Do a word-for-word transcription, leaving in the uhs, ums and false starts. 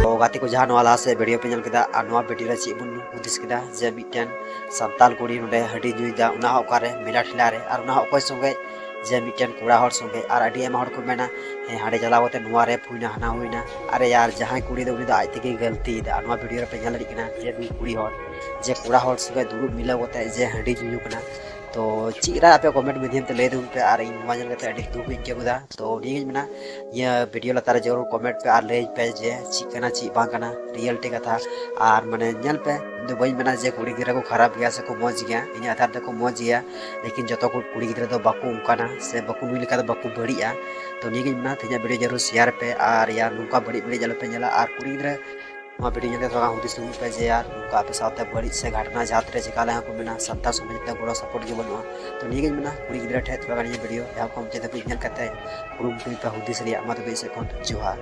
ᱛᱚ ᱜᱟᱛᱮ ᱠᱚ, ᱡᱟᱦᱟᱸ ᱱᱚᱣᱟ ᱞᱟᱦᱟ ᱥᱮᱫ ᱵᱷᱤᱰᱤᱭᱳ ᱯᱮ ᱧᱮᱞ ᱠᱮᱫᱟ, ᱟᱨ ᱱᱚᱣᱟ ᱵᱷᱤᱰᱤᱭᱳ ᱨᱮ ᱪᱮᱫ ᱵᱚᱱ ᱦᱩᱫᱤᱥ ᱠᱮᱫᱟ ᱡᱮ ᱢᱤᱫᱴᱮᱱ ᱥᱟᱱᱛᱟᱲ ᱠᱩᱲᱤ ᱱᱚᱰᱮ ᱦᱟᱺᱰᱤ ᱧᱩᱭᱮᱫᱟ, ᱚᱱᱟ ᱦᱚᱸ ᱚᱠᱟᱨᱮ? ᱢᱮᱞᱟ ᱴᱷᱮᱞᱟ ᱨᱮ᱾ ᱟᱨ ᱚᱱᱟ ᱦᱚᱸ ᱚᱠᱚᱭ ᱥᱚᱸᱜᱮ? ᱡᱮ ᱢᱤᱫᱴᱮᱱ ᱠᱚᱲᱟ ᱦᱚᱲ ᱥᱚᱸᱜᱮ᱾ ᱟᱨ ᱟᱹᱰᱤ ᱟᱭᱢᱟ ᱦᱚᱲ ᱠᱚ ᱢᱮᱱᱟ, ᱦᱮᱸ, ᱦᱟᱸᱰᱮ ᱪᱟᱞᱟᱣ ᱠᱟᱛᱮ ᱱᱚᱣᱟ ᱨᱮᱯ ᱦᱩᱭᱱᱟ, ᱦᱟᱱᱟ ᱦᱩᱭᱱᱟ᱾ ᱟᱨᱮ ᱭᱟᱨ, ᱡᱟᱦᱟᱸᱭ ᱠᱩᱲᱤ ᱫᱚ, ᱩᱱᱤ ᱫᱚ ᱟᱡ ᱛᱮᱜᱮᱭ ᱜᱟᱹᱞᱛᱤᱭᱮᱫᱟ᱾ ᱟᱨ ᱱᱚᱣᱟ ᱵᱷᱤᱰᱤᱭᱳ ᱨᱮᱯᱮ ᱧᱮᱞ ᱫᱟᱲᱮᱭᱟᱜ ᱠᱟᱱᱟ ᱡᱮ ᱱᱩᱭ ᱠᱩᱲᱤ ᱦᱚᱲ ᱡᱮ ᱠᱚᱲᱟ ᱦᱚᱲ ᱥᱚᱸᱜᱮ ᱫᱩᱲᱩᱵ ᱢᱤᱞᱟᱹᱣ ᱠᱟᱛᱮ ᱡᱮ ᱦᱟᱺᱰᱤ ᱧᱩ ᱠᱟᱱᱟ᱾ ᱛᱚ ᱪᱮᱫ ᱨᱟᱭ ᱟᱯᱮ ᱠᱚᱢᱮᱱᱴ ᱢᱟᱫᱽᱫᱷᱚᱢ ᱛᱮ ᱞᱟᱹᱭ ᱛᱟᱵᱚᱱ ᱯᱮ, ᱟᱨ ᱤᱧ ᱱᱚᱣᱟ ᱧᱮᱞ ᱠᱟᱛᱮ ᱟᱹᱰᱤ ᱫᱩᱠ ᱤᱧ ᱟᱹᱭᱠᱟᱹᱣ ᱠᱮᱫᱟ᱾ ᱛᱚ ᱱᱤᱭᱟᱹᱜᱤᱧ ᱢᱮᱱᱟ, ᱱᱤᱭᱟᱹ ᱵᱷᱤᱰᱤᱭᱳ ᱞᱟᱛᱟᱨ ᱨᱮ ᱡᱟᱹᱨᱩᱲ ᱠᱚᱢᱮᱱᱴ ᱯᱮ ᱟᱨ ᱞᱟᱹᱭ ᱯᱮ ᱡᱮ ᱪᱮᱫ ᱠᱟᱱᱟ ᱪᱮᱫ ᱵᱟᱝ ᱠᱟᱱᱟ ᱨᱤᱭᱮᱞᱤᱴᱤ ᱠᱟᱛᱷᱟ᱾ ᱟᱨ ᱢᱟᱱᱮ ᱧᱮᱞ ᱯᱮ, ᱤᱧ ᱫᱚ ᱵᱟᱹᱧ ᱢᱮᱱᱟ ᱡᱮ ᱠᱩᱲᱤ ᱜᱤᱫᱽᱨᱟᱹ ᱠᱚ ᱠᱷᱟᱨᱟᱯ ᱜᱮᱭᱟ ᱥᱮ ᱠᱚ ᱢᱚᱡᱽ ᱜᱮᱭᱟ, ᱤᱧᱟᱹᱜ ᱟᱫᱷᱟᱨ ᱛᱮᱠᱚ ᱢᱚᱡᱽ ᱜᱮᱭᱟ, ᱞᱮᱠᱤᱱ ᱡᱚᱛᱚ ᱠᱚ ᱠᱩᱲᱤ ᱜᱤᱫᱽᱨᱟᱹ ᱫᱚ ᱵᱟᱠᱚ ᱚᱱᱠᱟᱱᱟ ᱥᱮ ᱵᱟᱠᱚ ᱱᱩᱭ ᱞᱮᱠᱟ ᱫᱚ ᱵᱟᱠᱚ ᱵᱟᱹᱲᱤᱡᱼᱟ᱾ ᱛᱚ ᱱᱤᱭᱟᱹᱜᱤᱧ ᱢᱮᱱᱟ, ᱛᱮᱦᱮᱧᱟᱜ ᱵᱷᱤᱰᱤᱭᱳ ᱡᱟᱹᱨᱩᱲ ᱥᱮᱭᱟᱨ ᱯᱮ ᱟᱨ ᱭᱟᱨ ᱱᱚᱝᱠᱟ ᱵᱟᱹᱲᱤᱡ ᱵᱟᱹᱲᱤᱡ ᱟᱞᱚᱯᱮ ᱧᱮᱞᱟ᱾ ᱟᱨ ᱠᱩᱲᱤ ᱜᱤᱫᱽᱨᱟᱹ ᱱᱚᱣᱟ ᱵᱷᱤᱰᱤᱭᱳ ᱧᱮᱞ ᱠᱟᱛᱮ ᱛᱷᱚᱲᱟ ᱜᱟᱱ ᱦᱩᱫᱤᱥ ᱛᱟᱵᱚᱱ ᱯᱮ ᱡᱮ ᱭᱟᱨ ᱱᱚᱝᱠᱟ ᱟᱯᱮ ᱥᱟᱶᱛᱮ ᱵᱟᱹᱲᱤᱡ ᱥᱮ ᱜᱷᱟᱴᱱᱟ ᱡᱟᱦᱟᱸ ᱛᱤᱱᱟᱹᱜ ᱪᱤᱠᱟ ᱞᱮᱱ ᱠᱚ ᱢᱮᱱᱟ, ᱥᱟᱱᱛᱟᱲ ᱥᱚᱢᱟᱡᱽ ᱨᱮ ᱜᱚᱲᱚ ᱥᱟᱯᱳᱨᱴ ᱜᱮ ᱵᱟᱹᱱᱩᱜᱼᱟ᱾ ᱛᱚ ᱱᱤᱭᱟᱹᱜᱤᱧ ᱢᱮᱱᱟ, ᱠᱩᱲᱤ ᱜᱤᱫᱽᱨᱟᱹ ᱴᱷᱮᱱ ᱛᱷᱚᱲᱟ ᱜᱟᱱ ᱱᱤᱭᱟᱹ ᱵᱷᱤᱰᱤᱭᱳ ᱮᱦᱚᱵ ᱠᱷᱚᱱ ᱢᱩᱪᱟᱹᱫ ᱫᱷᱟᱹᱵᱤᱡ ᱧᱮᱞ ᱠᱟᱛᱮ ᱠᱩᱨᱩᱢᱩᱴᱩᱭ ᱯᱮ ᱦᱩᱫᱤᱥ ᱨᱮᱭᱟᱜ᱾ ᱢᱟ ᱛᱚᱵᱮ ᱤᱧ ᱥᱮᱫ ᱠᱷᱚᱱ ᱡᱚᱦᱟᱨ᱾